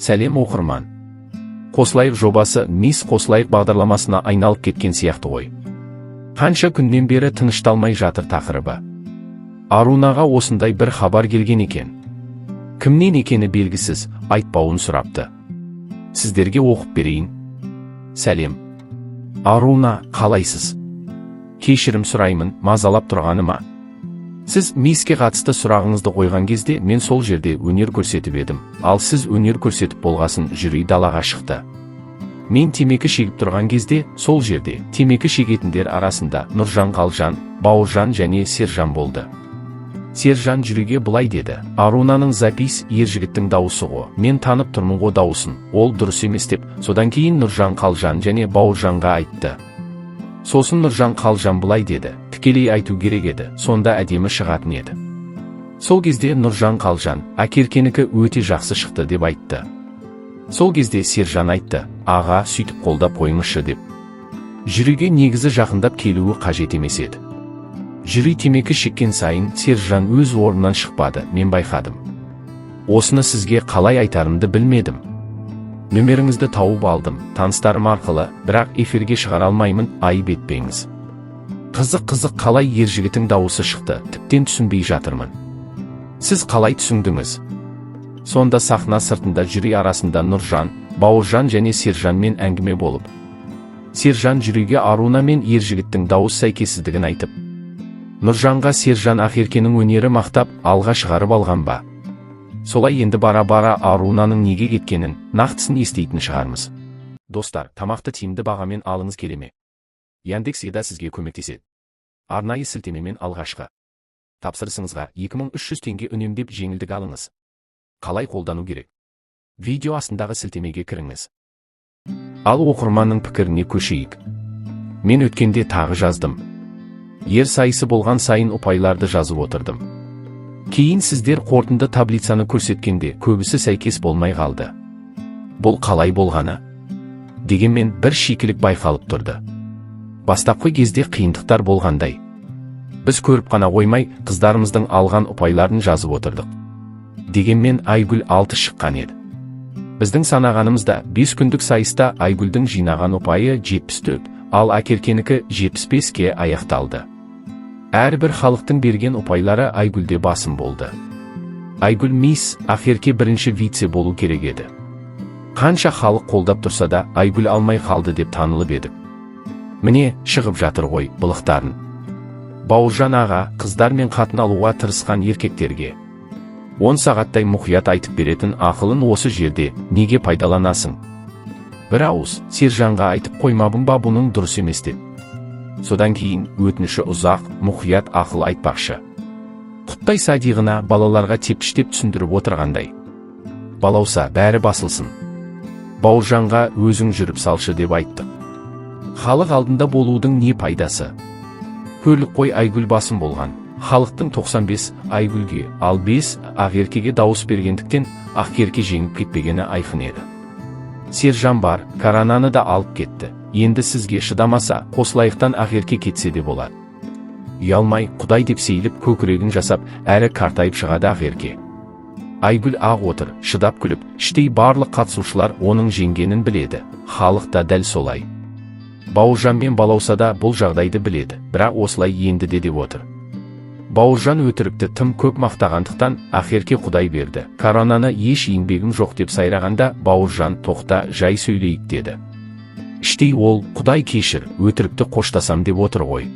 Сәлем, оқырман! «Қосылайық» жобасы «Мисс Қосылайық» бағдарламасына айналып кеткен сияқты ғой. Қанша күннен бері тынышталмай жатыр тақырыбы. Арунаға осындай бір хабар келген екен. Кімнен екені белгісіз, айтпауын сұрапты. Сіздерге оқып берейін. Сәлем, Аруна, қалайсыз? Кешірім сұраймын мазалап тұрғаныма. Сіз миске қатысты сұрағыңызды қойған кезде мен сол жерде өнер көрсетіп едім. Ал сіз өнер көрсетіп болғасын, жюри далаға шықты. Мен темекі шегіп тұрған кезде сол жерде темекі шегетіндер арасында Нұржан Қалжан, Бауыржан және Сержан болды. Сержан жюриге былай деді: «Арунаның запись ер жігіттің дауысы ғой, мен танып тұрмын ғой дауысын, ол дұрыс емес», – деп. Содан кейін Нұржан Қалжан және Бауыржанға айтты. Сосын Нұржан Қалжан былай деді: «Тікелей айту керек еді, сонда әдемі шығатын еді». Сол кезде Нұржан Қалжан: «Ақеркенікі өте жақсы шықты», – деп айтты. Сол кезде Сержан айтты: «Аға, сөйтіп қолдап қойыңызшы», – деп. Жюриге негізі жақындап келуі қажет емес еді. Жюри темекі шеккен сайын Сержан өз орнынан шықпады, мен байқадым. Осыны сізге қалай айтарымды білмедім. Нөмеріңізді тауып алдым таныстарым арқылы, бірақ эфирге шығара алмаймын, айып етпеңіз. Қызық, қызық, қалай ер жігіттің дауысы шықты, тіптен түсінбей жатырмын. Сіз қалай түсіндіңіз? Сонда сахна сыртында жюри арасында Нұржан, Бауыржан және Сержанмен әңгіме болып, Сержан жюриге Аруна мен ер жігіттің дауыс сәйкессіздігін айтып, Нұржанға Сержан Ақеркенің өнері мақтап, алға шығарып алған ба? Солай, енді бара бара Арунаның неге кеткенін нақтысын еститін шығармыз. Достар, тамақты тиімді бағамен алыңыз келе ме? Яндекс Еда сізге көмектеседі. Арнайы сілтемемен алғашқы тапсырысыңызға 2300 теңге үнемдеп, жеңілдік алыңыз. Қалай қолдану керек? Видео астындағы сілтемеге кіріңіз. Ал оқырманның пікіріне көшейік. Мен өткенде тағы жаздым. Ер сайысы болған сайын ұпайларды жазып отырдым. Кейін сіздер қорытынды таблицаны көрсеткенде көбісі сәйкес болмай қалды. Бұл қалай болғаны? Дегенмен бір шикілік байқалып тұрды. Бастапқы кезде қиындықтар болғандай. Біз көріп қана қоймай, қыздарымыздың алған ұпайларын жазып отырдық. Дегенмен Айгүл 6 шыққан еді. Біздің санағанымызда 5 күндік сайыста Айгүлдің жинаған ұпайы 74, ал Ақеркенікі 75-ке аяқталды. Әрбір халықтың берген ұпайлары Айгүлде басым болды. Айгүл мисс, Ақерке бірінші вице болу керек еді. Қанша халық қолдап тұрса да, Айгүл алмай қалды деп танылып едік. Міне, шығып жатыр ғой былықтарын. Бауыржан аға, қыздар мен қатын алуға тырысқан еркектерге 10 сағаттай мұқият айтып беретін ақылын осы жерде неге пайдаланасың? Бір ауыз Сержанға айтып қоймабың ба бұның дұрыс емес деп? Содан кейін өтініші ұзақ, мұқият ақыл айтпақшы. Құттай садиғына балаларға тепкіштеп түсіндіріп отырғандай. Балауса, бәрі басылсын. Бауыржанға өзің жүріп салшы деп айттық. Халық алдында болудың не пайдасы? Көлік қой, Айгүл басым болған. Халықтың 95 Айгүлге, ал 5 Ақеркеге дауыс бергендіктен, Ақерке жеңіп кетпегені айқын еді. Сержан бар, коронаны да алып кетті. Енді сізге шыдамаса, «Қосылайықтан» Ақерке кетсе де болады. Ұялмай, Құдай деп сейіліп, көкірегін жасап, әрі қартайып шығады Ақерке. Айгүл ақ отыр, шыдап күліп, іштей барлық қатысушылар оның жеңгенін біледі. Халық та дәл солай. Бауыржан мен Балауса да бұл жағдайды біледі, бірақ осылай енді де деп отыр. Бауыржан өтірікті тым көп мақтағандықтан, Ақерке «Құдай берді, коронаны, еш еңбегім жоқ» деп сайрағанда, Бауыржан: «Тоқта, жай сөйлейік», – деді. Іштей ол: «Құдай кешір, өтірікті қоштасам» деп отыр ғой.